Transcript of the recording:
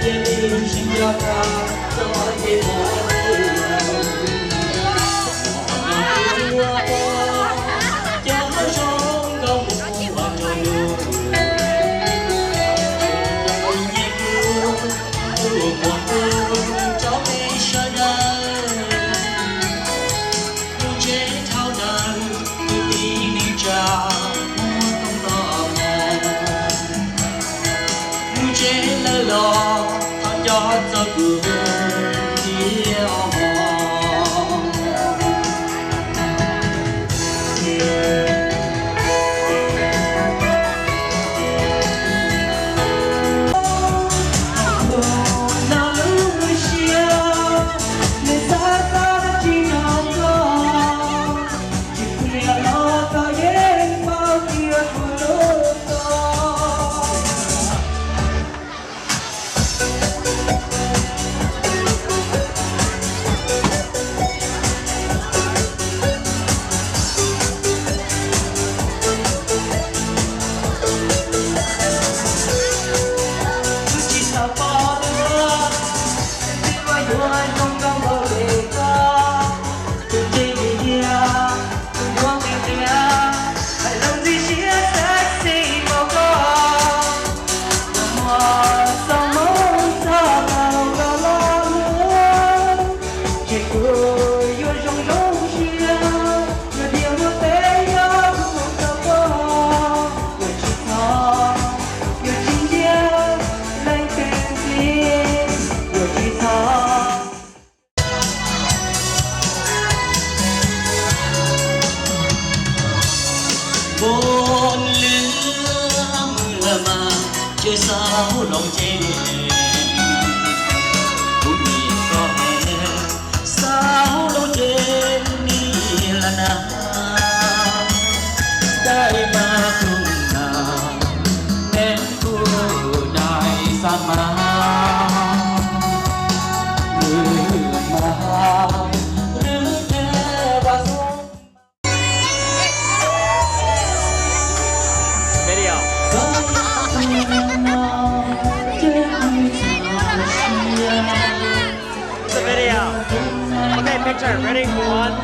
Mus tsev dhau ntawd, kwv tij neej tsa muaj tooj los mog. Mus tsev lawm los thov nco txog kuv thiab os mog. Npoo lwm mus lawm mas tsis xav hu loo ces, kuv nim koj xav hu loo ces nim lawm na. Dai mas kuv na, neb kuj dai xav mas, nws mas nws thiaj vas xub. Video. It's a video. Okay, picture. Ready? One.